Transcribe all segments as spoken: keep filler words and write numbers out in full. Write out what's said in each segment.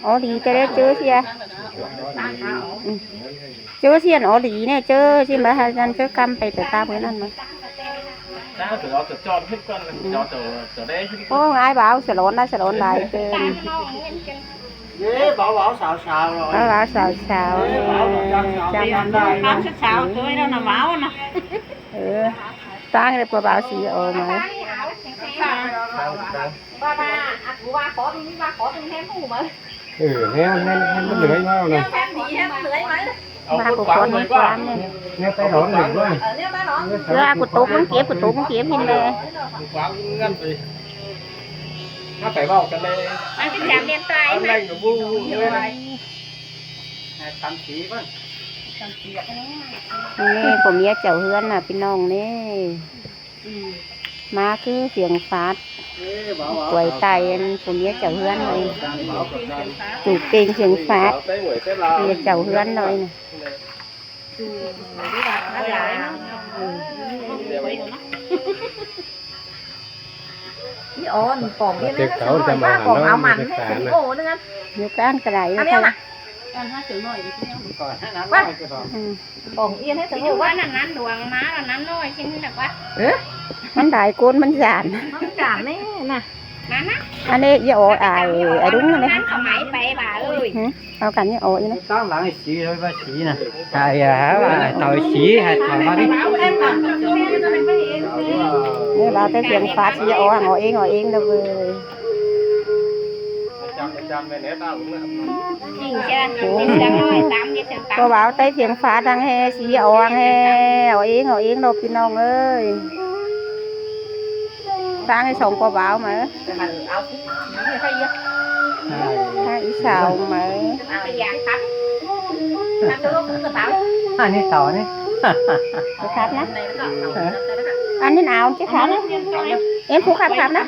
Ók đi ꞌchớ ꞌlẹo ꞌchớ sia. Ừ. ꞌChớ sia ók đi ꞌnẹ ꞌchớ sia ꞌmá ha ꞌnặn ꞌchớ ꞌcắm pay tơ ꞌtạp ꞌmự ꞌnặn ꞌmá. Ô, ai báu sả lón đa sả lón đai ꞌchớ. Ê, báu báu sáo sáo rồi. Báu báu sáo sáo. Ê, báu báu sáo sáo. Chăm báu sáo, tôi đâu là báu nè. Ừ. Tang ꞌlẹo báu báu sí ꞌnị ꞌmá. Ba ba, à, cú ba khó tôi, ba khó tôi thêm cú mà. Ừ, hén, hén, hén bớt lưới ꞌmá nè. Thêm thì thêm lưới mà. Ba cú khó ꞌmá quán ꞌnị. Hén tay đón mình ꞌmá. Ờ, thêm tay đón. Ư, à, cú tốc ꞌmá kiếp, cú tốc ꞌmá kiếp ꞌnị ꞌlẹ. Quán ngăn đi. Nó phải vào cái này. Ăn cái chả miền Tây mà. Ăn lành của bu. Tắm xí ꞌmá. ꞌNị, phủ ꞌmía chảu ꞌhướn nả ꞌpi ꞌnọng ꞌnị. ꞌMá ꞌcứ phiêng phát. Quay tay ăn phủ ꞌmía chảu ꞌhướn ꞌnọi. Phủ pêng phiêng phát. ꞌMía chảu ꞌhướn ꞌnọi nè. Ý ôn, bỏng yên đấy, bỏng áo mặn đấy, ổ nữa. Nhiều cái ăn cái này. Ăn em ạ. Ăn hai triệu nội. Bỏng yên hết, bỏng yên hết. Chứ ăn ăn ăn đuông má là ăn nổi xin là quá. Ăn đại côn ăn dản. Ăn dản đấy nè. Ăn đấy, ổ ai, ai đúng rồi đấy. Ăn có máy bay bà ơi. Au cắn nhé, ổ yên đấy. Tao lắng xí thôi, bà xí nè. Hai, à, hả, bà, tao xí, hai, tao bà đi. Báu em bảo, em cho em cho em phải yên thế. Nhé, báu té phiêng phát xí, ổ hàng, ổ yên, ổ yên đâu rồi. Chỉnh chưa? Ổ. Cái xương nổi, tám cái xương tám. Cô báu té phiêng phát đang hè, xí, ổ hàng hè, ổ yên, ổ yên đâu, ꞌpi ꞌnọng ơi. Tang ꞌnị song cô báu ꞌmá. Tang ꞌnị song ꞌmá. Ăn ꞌnị tỏ ꞌnị. Khắp nè. Ăn ꞌnị áo chứ khắp nè. Em phú khắp khắp nè.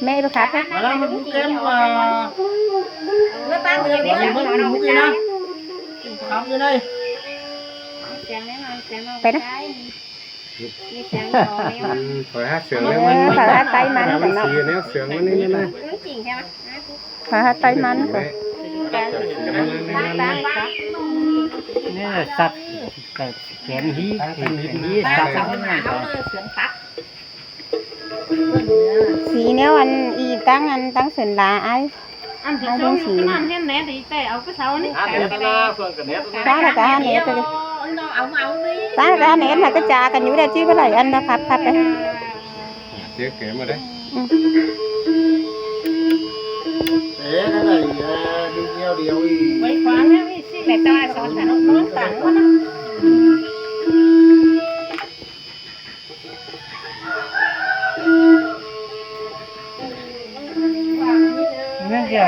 Mẹ phú khắp nè. Mà đang mình phú kén mà. Đi mất mình phú kén á. Khắp như này. Phải nè. Khỏi hát sướng. Ơ, khỏi hát tay măn phải nè. Sướng, sướng măn ꞌnị nè. Khỏi hát tay măn phải. ꞌNị là sắt, kén hí, kén hí sắt. Xí ꞌnéo ăn ꞌi ꞌtáng ăn ꞌtáng sưn la ai. Ăn ꞌtáng sưn. Ăn hên nét đi, té au cái sau ꞌnị. Ăn hên nét na, Phương cái nét na. Tang là cá nét đi. Ăn nó áo áo đi. Tang là cá nét na, cái chả cần nhú đây chứ, báu đảy ăn nó khắp khắp đây. Chứ kém mà đấy. Ừ. Thế nó đẩy, à, đi theo điều đi. Quay khóa nhá, đi xin. Để tao ăn sốt hả? Nó tảng quá. Nó giờ,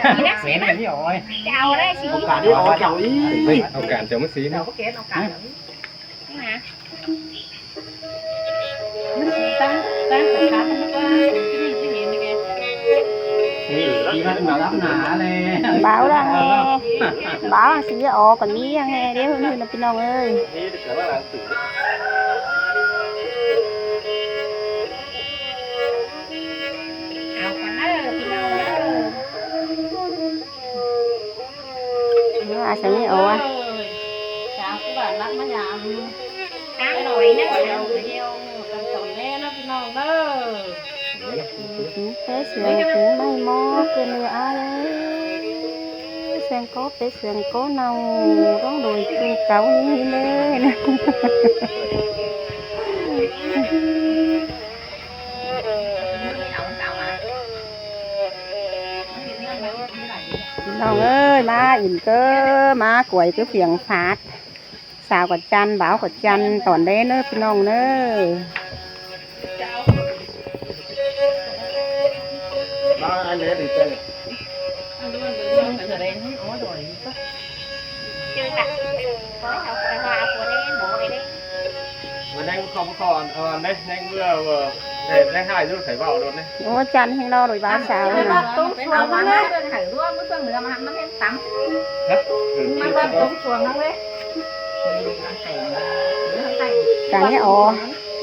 à, xén cái gì rồi? Chào đấy, chị. Au cản đi, au cản đi. Au cản cho mất xí. Chào cái kén, au cản. Hả? Nó tăng, tăng phải khám, nó có cái gì chứ gì nữa kìa. Thì chị bắt nó lắm nà này. Báu đang nghe. Báu đang xí ó còn mí đang nghe, đéo hư hư nó ꞌpi ꞌnọng ơi. Áo còn ơi, ꞌpi ꞌnọng ơi. Ơ, à, sướng nhỉ, ổ à. Chào các bạn, lắm mà nhà ăn. Ăn nổi nhá, chào video, cần tổng nghe nó, ꞌpi ꞌnọng ơi. Té sướng cũng may mò, kênh người ai ơi. Sướng có, té sướng có nâu, có đôi chu cáu như thế này. ꞌPi ꞌnọng ơi, ꞌmá ỉn ꞌcứ, ꞌmá quay ꞌcứ phiêng phát. Sau ꞌcọ chăn, báu ꞌcọ chăn, tỏn đé ꞌnớ, ꞌpi ꞌnọng ꞌnớ. Mà đang không có ăn, ăn đấy, đang vừa, vừa, đang, đang hai đứa phải vào luôn đấy. Ủa, chăn hên lo rồi báu sao nè. Ăn tống xuồng lắm đấy. Hả? Ừ, mà ăn tống xuồng lắm đấy. Cả nhà ó,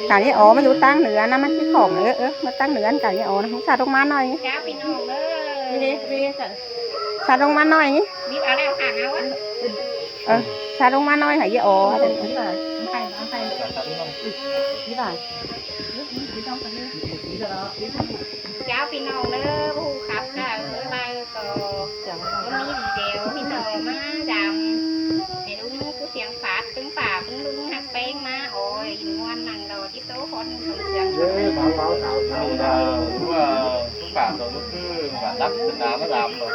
cả nhà ó mà dú ꞌtáng nứa ꞌnạ, ꞌmắn ꞌchí khỏng, ơ, ơ, ꞌmắn ꞌtáng nứa ăn cả nhà ó ꞌnạ, không sao đâu ꞌmắn nói. Chào ꞌpi ꞌnọng ơi. Sạt ꞌlống ꞌmá ꞌnọi ꞌnị. Ờ, sạt ꞌlống ꞌmá ꞌnọi hả? Dí ó. Chào ꞌpi ꞌnọng ꞌnớ, báu ꞌhụ khắp cả ớ, lai có, có ꞌmí video ꞌpi ꞌnọng ꞌmá dăm. Để đúng cứ tiếng phát, ꞌpứng pả, ꞌpứng ꞌlung ꞌhặc ꞌpéng ꞌmá, ôi, in ꞌnguan nẳng đỏ. Ơ, báo cáo sao sao là, ờ, phúc khả rồi nó cứ và đắp cái đá nó làm rồi.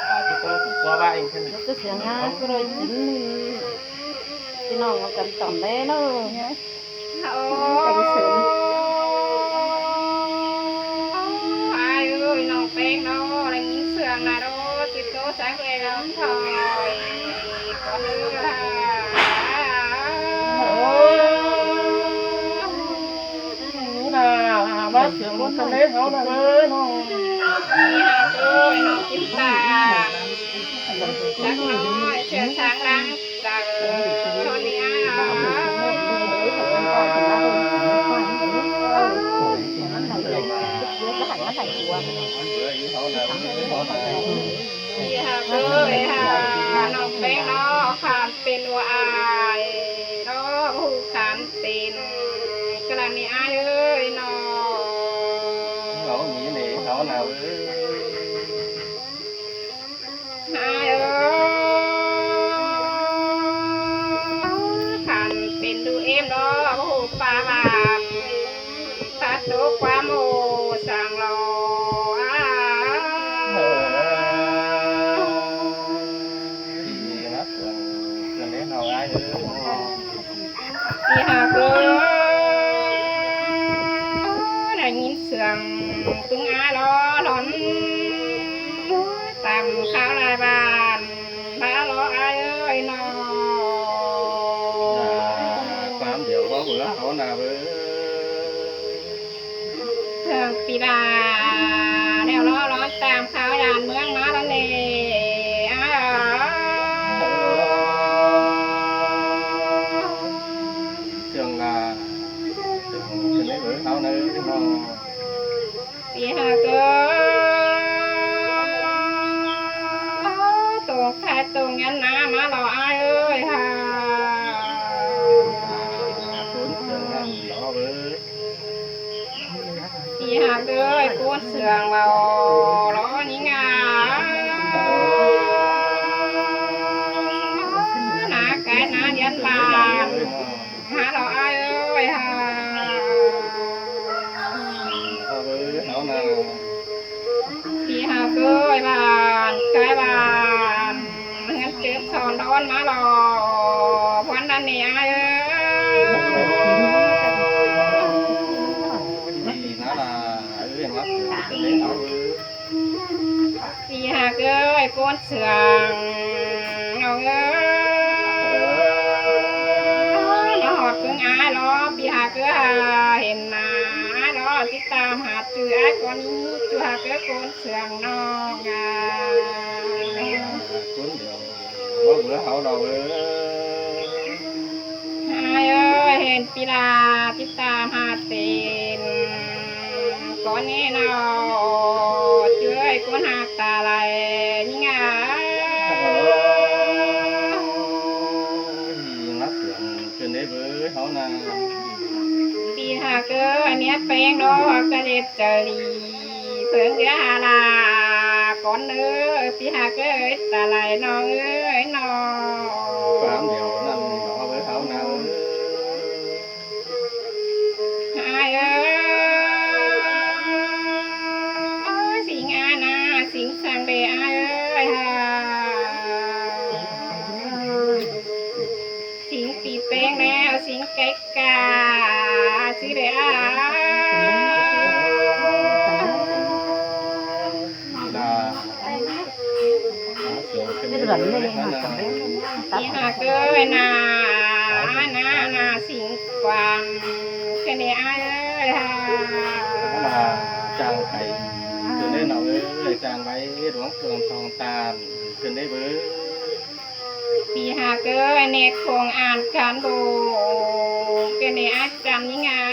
Và cái tớ cũng qua ba anh thế này. Nó cứ sướng ha, cứ rồi chín mình. Thì nó còn tỏng đấy nó. Ơ. Ai ơi, ꞌnọng ꞌpéng nó, là nhìn sướng là đó, chứ tớ sáng về làm thôi. Con ơi, à. Ơ. Ú nả, bác sướng con đấy, nó nả ơi, nó. Đi hả tôi, nó kim tả. Chắc nó, sẽ sáng lắm. Tả, nó đi à. Đi hả tôi, hả, ꞌnọng ꞌpéng nó, khăn pên ua ai, nó, ꞌhụ khăn pên. Cái là này ai ơi, nó. Nó, nhí này, nó nả ơi. Ai ơ, khăn pên đu êm đó, báu ꞌhụ pá ꞌva, pá tố ꞌquám ꞌmô sảng lo. Ơ. Thì nó sướng, sướng đến nó ai ơ. Đi hả cô? Đã nhìn sướng tung ai lo lón. Tăm kháo lai bàn. Ba lo ai ơi nó. Dạ, ꞌquám điêu báu ꞌhụ hảư nả ơi. Sướng ꞌpi đa. Đeo lo lón tăm kháo dản ꞌmướng ꞌmá lón nê. À. Sướng là, sướng cái nế bớ hảư nả ơi nó. Đi hả cô? Tông khai tông ngăn ná ꞌmá lo ai ơi hả? Cuốn sướng lắm, lo ơi. Đi hả cô ơi, cuốn sướng lo, lo nhí ngà. Ná cái ná nhắn bàn. Hả lo ai ơi hả? Ơ, hảư nả. Đi hả cô ơi bàn, cái bàn. Ngăn chếp son đón má lo. Quán đàn nè ai ơi. Đi nó là, ơi, nó, cái đấy nó. Đi hả cô ơi, cuốn sướng. Nó ơi. Nó hót ꞌpứng ai lo, đi hả cô hả, hên nả ai lo, tít tam hả, chứ ai con, chứ hả cô cuốn sướng nó ngà. Cuốn sướng, báu ꞌhụ hảư lo ơi. Ai ơi, hên ꞌpi đa, tít tam hả tên. Con nghe nó, chứ ơi, con hả ta lại nhí ngà. Ôi, nó sướng, cái nế bớ hảư nả. Đi hả cô, anh nhé, ꞌpéng đó, cái đẹp trời đi. Phướng ꞌchớ hả là con ơi, pi hả cô ơi, ta lại nó ơi nó. Quán điêu nẳng nó bớ hảư nả ơi. Ai ơi, sính ai nả, sính sang đê ai ơi hả. Sính pi ꞌpéng nè, sính cái Cả, chứ đấy à. Là, nó sướng cái nế bớ hảư nả. Đi hả cô ơi nả, nả, nả, sính quảng, cái nế ai ơi hả. Là chàng phải, cái nế nó ơi, chàng phải đuống thường thong tàn, cái nế bớ. Đi hả cô ơi, nét công an cán bộ, cái nế ai cán nhí ngà.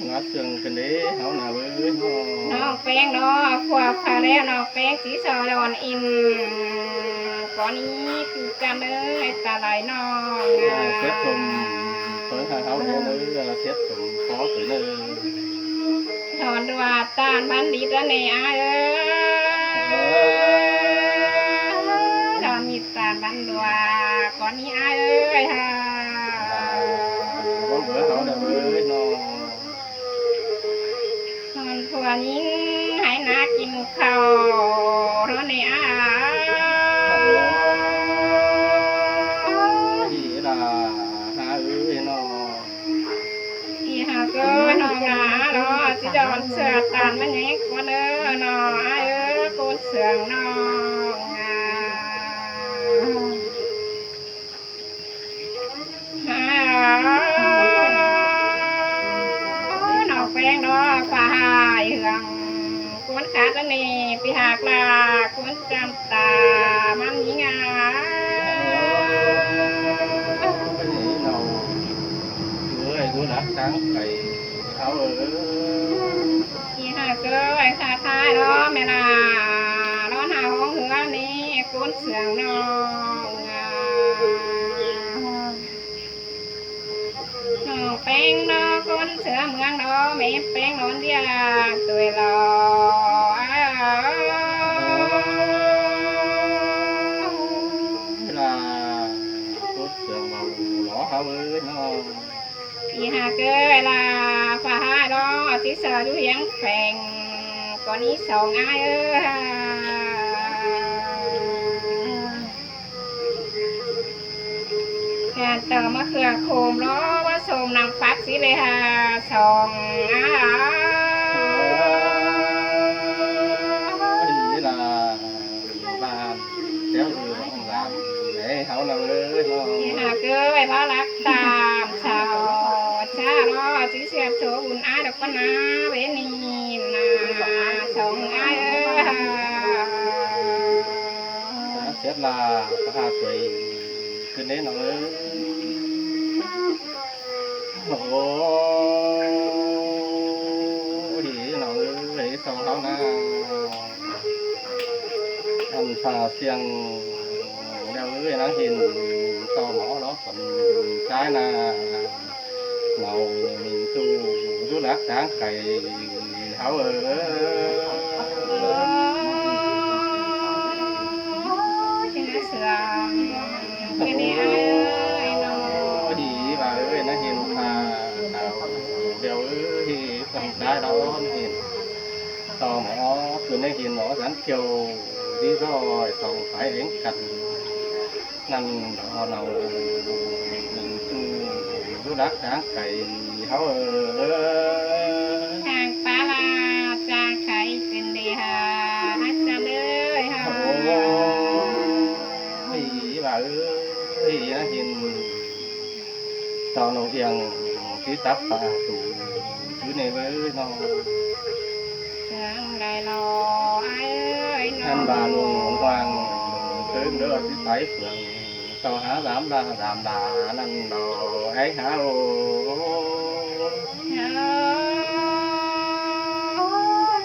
Nó Sương kơ đế háo nả ới ꞌnọng. ꞌNọng ꞌpéng ꞌnọ, khuạk pha ꞌlẹo ꞌnọng ꞌpéng ꞌchí so đon in. Cón ꞌnị ꞌcứ căn ới, ta lai ꞌnọng. Sét sôm, ꞌpéng hả háo đé ới, sét sôm khó cử ꞌnớ. Đon ꞌva ꞌtan ꞌmắn đi ta ꞌnị ải ới. Đon đi ꞌtan ꞌmắn ꞌva, cón ꞌnị ải ới hả. Cón báu háo đé ới ꞌnọng. Hôn phua ꞌnhính hái ná kin khảu ꞌnớ ải. Đi là hả ới ꞌnọng. Đi hả ới ꞌnọng, là lo ꞌchí đon sửa ꞌtan ꞌmắn ꞌnhính cón ới ꞌnọng, ải ới, cón sương ꞌnọng. ꞌNọng ꞌpéng ꞌnọ, pha hả hương cón khát ꞌnị, pi hạc là cón chăm ta ꞌmắn ꞌnhính ải. Ới, dú lắc táng cảy háo ới. Đi hả ới, khát thái lo ꞌme là lo hả hông hứa ꞌnị, cón sương ꞌnọng. ꞌNọng ꞌpéng ꞌnọ, cón sương ꞌmướng ꞌnọ, ꞌme ꞌpéng ꞌnọ ꞌnị, ꞌtui lo. Là cón sương báu lo háo ới ꞌnọng. Đi hả ới, là pha hả ꞌnọ ꞌchí so dú hiếng pheng, cón ꞌnị song ải ới. Cán tao ꞌmá khưa khôm lo, ꞌmá sôm nẳng phák sí lê hả song ải. Đi là ꞌva, kéo dư hông ꞌva, ới, háo ꞌnọng ới ꞌnọng. Đi hả ới, báu lắc tam sau, chả lo ꞌchí siết số bun ải độc ꞌpá ná, bến ꞌnị ná song ải ới. Chả siết là, chả hả ới, cơn đế ꞌnọng ới. Ôi, đi ꞌnọng ới, song háo ná. Ăn pha siêng ꞌlẹo ới, ná hin so mỏ lo khuôn ꞌchái ná. Nau ꞌmí ꞌchu dú lắc táng cảy háo ới. Ôi, đi ꞌva ới, ná hin pha háo ꞌlẹo ới, khuôn ꞌchái lo ꞌnị hin. So mỏ, cơn ꞌnị hin mỏ dán thiêu, đi ꞌdọn song phái ꞌhéng căn. Năn lo nau ꞌmí ꞌchu dú lắc táng cảy háo ới. Chang pá la, chang cảy cơn đi hả, hắc chang ới hả. Ôi, ꞌva ới, ná hin so nô kiêng ꞌchí tắp pha tủ chứ ꞌnị ới ꞌnọng. Chang lai lo ải ới ꞌnọng. Ăn ꞌva ꞌlung ꞌhuang tớng đớ ꞌchí sái phượng. Sau hả dám la, dám la, năn lo, ới hả ô. Ơ,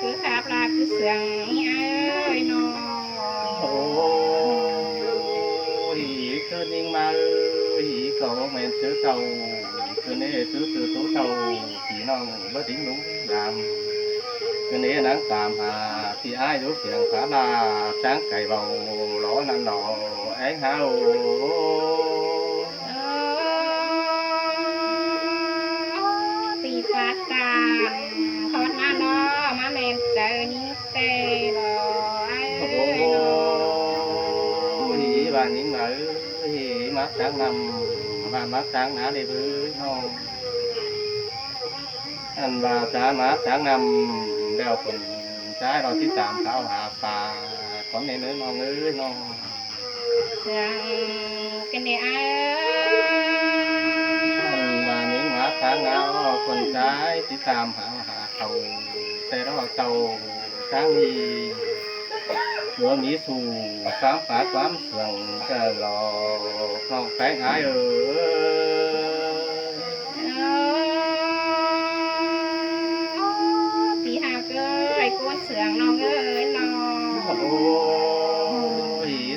cứ khắp là cứ sương ꞌnị ải ới ꞌnọng. Ôi, ꞌchớ ꞌnhính ꞌmá ới, ꞌcọ ꞌmen ꞌchớ tau, ꞌchớ ꞌnị ꞌchớ ꞌchớ tố tau, ꞌpi ꞌnọng báu đính đúng làm. ꞌCọ ꞌnị nẳng tam hả, ꞌpi ải dú phiêng phá la, chang cảy báu lo năn lo, ới hả ô. Ơ, ꞌpi pát tam, khót ꞌmá lo, ꞌmá ꞌmen chaư ꞌnhính tê lo, ới ꞌnọng. Ôi, ꞌva ꞌnhính ꞌva ới, ꞌmá chang năm, ꞌva ꞌmá chang ná đi báu ꞌnọng. Ăn ꞌva chang ꞌmá chang năm, ꞌlẹo khuôn ꞌchái lo ꞌchí tam kháo hả pha, cón ꞌnị ới ꞌnọng ới ꞌnọng. Chang kơn đi ải ới. Ăn ꞌva ꞌnhính ꞌmá chang ná, khuôn ꞌchái ꞌchí tam hả hả khảu, té lo tau chang đi. Báu ꞌmí su, cám pá cám sương, ꞌchớ lo ꞌnọng ꞌpéng ải ới.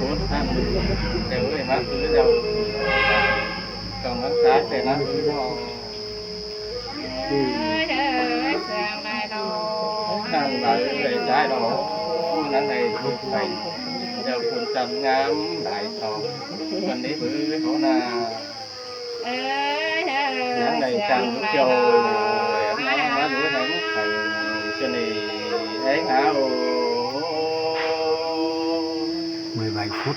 ꞌcốn ꞌnặn, ꞌlẹo ꞌới ꞌmá cứ ꞌlẹo, cong ꞌmắn ꞌtáng ꞌtẹ ꞌnặn ꞌnớ. ꞌNặn đảy ꞌới ꞌtáng lo, ꞌnặn đảy ꞌlụk pay, ꞌlẹo ꞌcốn chăm ngắm đảy so, ꞌcốn đảy báu hảư ꞌháu ꞌna. ꞌNặn đảy chăm ꞌlụk kiêu, ꞌmá ꞌmá dú ꞌhéng, ꞌchớ ꞌnị ꞌhéng hả ꞌlụk. Mười bảy phút.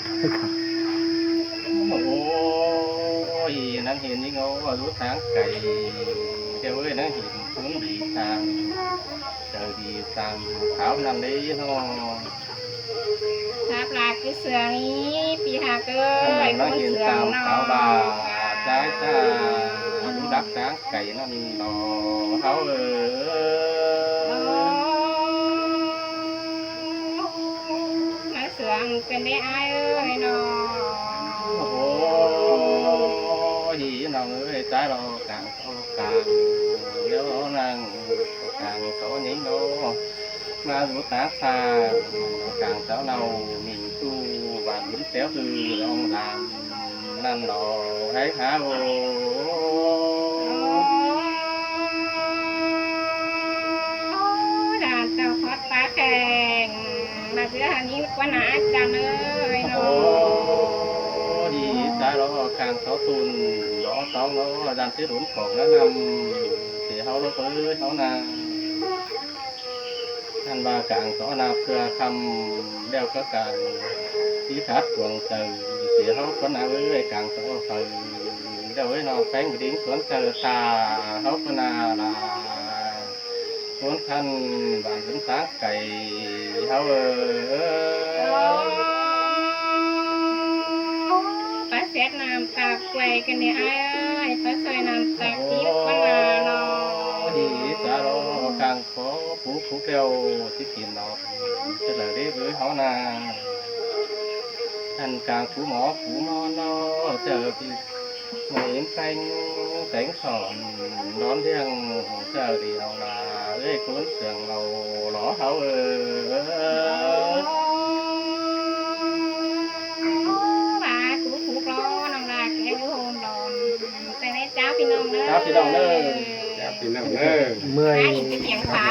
Ôi, ꞌnặn hên ꞌnhính ꞌnớ, dú ꞌtáng cay. Kiêu ơi, ꞌnặn hên ꞌcốn đi ꞌtáng, chaư đi ꞌtáng, tháo ꞌnặn đảy ꞌnớ. Sắp ꞌlạ cứ sương ꞌnị, ꞌpi ꞌhặc ới, ꞌcốn sương ꞌnọ. Chai cha, dú đắc ꞌtáng cay ꞌnặn lo, hảư ới. ꞌMá sương ꞌcốn đảy ải ới ꞌnọ. Ôi, ꞌnọng ơi, chai lo cang ꞌcọ cang, ꞌlẹo ꞌnặn ꞌcọ cang ꞌcọ ꞌnhính ꞌnớ. ꞌMá dú ꞌtáng xa, cang chảu ꞌnặn ꞌmí ꞌchu, bản ꞌmí ꞌtẹo ꞌhư ꞌlống ꞌlam ꞌnặn lo, ꞌhéng hả ꞌlụk. Ôi, đàn chảu khót pá kheng, ꞌmá dú hảư ꞌnhính ꞌquá ꞌna chăn ới ꞌnọ. Ôi, đi chai lo cang so tun, lo tong lo, đàn ꞌchí đốn khong ꞌnặn ꞌnặn, ꞌchí hảư ꞌlụk ới hảư ꞌna. ꞌNặn ꞌva cang so ꞌnạp ꞌsưa khăm, ꞌlẹo ꞌcọ cang ꞌchí khát cuông chaư, ꞌchí hảư ꞌquá ꞌna ới cang so phaư, ꞌlẹo ới ꞌnọ ꞌpéng đính suốn chaư sa, hảư ꞌquá ꞌna la. ꞌCốn ꞌnặn bản ꞌcốn ꞌtáng cay, hảư ới. Pá sét ꞌnặm tạp quay ꞌcọ ꞌnị ải ới, pá soi ꞌnặm tạp tí ꞌquá ꞌna ꞌnọ. Đi chai lo cang so pú pú ꞌlẹo ꞌchí kin ꞌnọ, ꞌchớ đảy đảy báu hảư ꞌháu ꞌna. ꞌNặn cang pú mo pú mo ꞌnọ, chaư ꞌpi ꞌnị ꞌpéng téng sỏn đón ꞌliệng, chaư đi ꞌnọng la, ới ꞌcốn sương lo, lo hảư ới. ꞌVa cú khúc lo ꞌnọng la, kẻ hú hôm lo. Chắng ꞌnị cháo ꞌpi ꞌnọng ꞌnớ. Cháo ꞌpi ꞌnọng ꞌnớ. Cháo ꞌpi ꞌnọng ꞌnớ. Mười. Ai, cái tiếng pháo